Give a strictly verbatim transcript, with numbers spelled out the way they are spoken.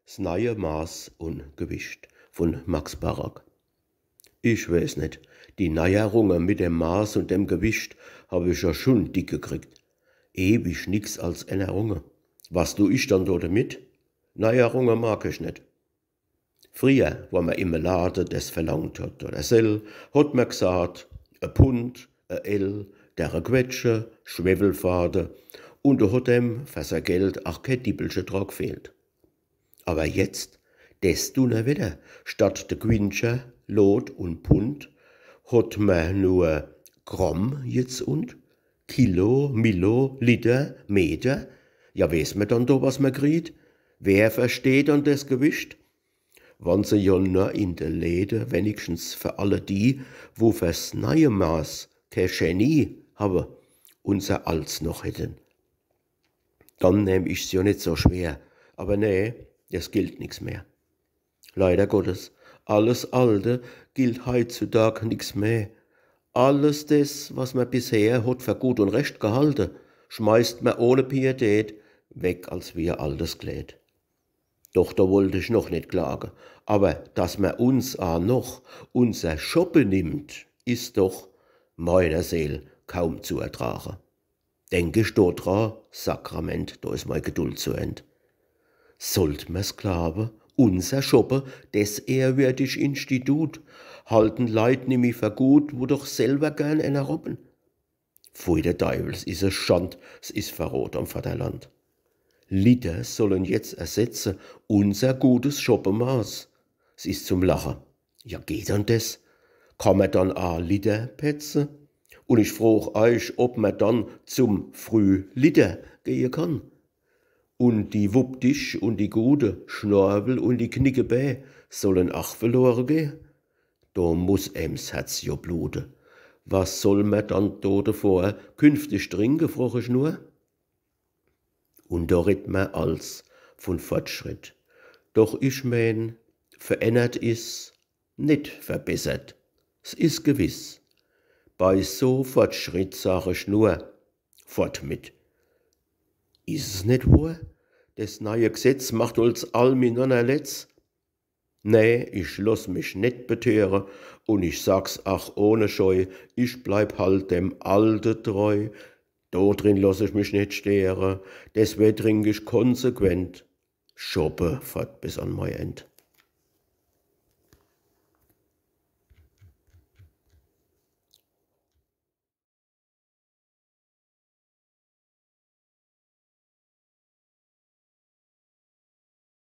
S neie Maß un Gewicht vun Max Barack. Ich weeß net, die Neierunge mit dem Maß un dem Gewicht hab ich jo schun dick gekriegt. Ewig nix als Ännerunge. Was du ich dann do demit? Neierunge mag ich net. Frieher, wann mer im Lade des verlangt hot oder sell, hot mer gsaat, e Pund, e Ell, dere Quetsche, Schwewelfade, un do hot em fer sei Geld ach kee Dippelche dra gfehlt. Awwer jetzt, des Dunnerwedder, statt de Quintscher, Lot un Pund, hot mer nur Gramm jetzt un Kilo, Milo, Liter, Meter. Ja, weeß mer dann do, was mer kriegt? Wer versteht dann des Gewicht? Wann se jo nur in de Läde, wenigstens fer alle die, wo fers neie Maß kee Genie hawwe, unser Alts noch hätten. Dann nehm ich's jo net so schwer. Awwer nee, es gilt nix mehr. Leider Gottes, alles Alte gilt heitzudag nix mehr. Alles des, was mer bisher hot fer gut un recht gehalte, schmeißt mer ohne Pietät weg als wie e altes Kleed. Doch do wollt ich noch net klage. Awwer dass mer uns a noch unser Schoppe nimmt, is doch meiner Seel kaum zu ertrage. Denk ich do dra, Sakrament, do is mei Geduld zu End. Sollt mer's glaawe, unser Schoppe, des ehrwürdig Institut, halten Leit nimmi fer gut, wo doch selwer gern eener robben. Pfui de Deiwel, s is e Schand, s is Verrot am Vaterland. Liter sollen jetzt ersetze unser gutes Schoppemaß. S is zum Lache. Ja, geht dann des? Kann mer dann a Liter petze? Un ich frooch eich, ob mer dann zum Frühliter gehe kann? Un die Wuppdisch un die gute Schnorwel un die Knickebä sollen ach verlore gehe? Do muss em s Herz jo blute. Was soll mer dann do devor künftig trinke, frooch ich nur? Un do redt mer als vun Fortschritt. Doch ich meen, verännert is net verbessert. S is gewiss. Bei so Fortschritt sag ich nur, fort mit. Is es net wohr? Des neie Gsetz macht uns all minanner letz. Nee, ich loss mich net betöre un ich sag's ach ohne Scheu, ich bleib halt dem Alte treu. Do drin loss ich mich net störe, deswe trink ich konsequent Schoppe fort bis an mei End.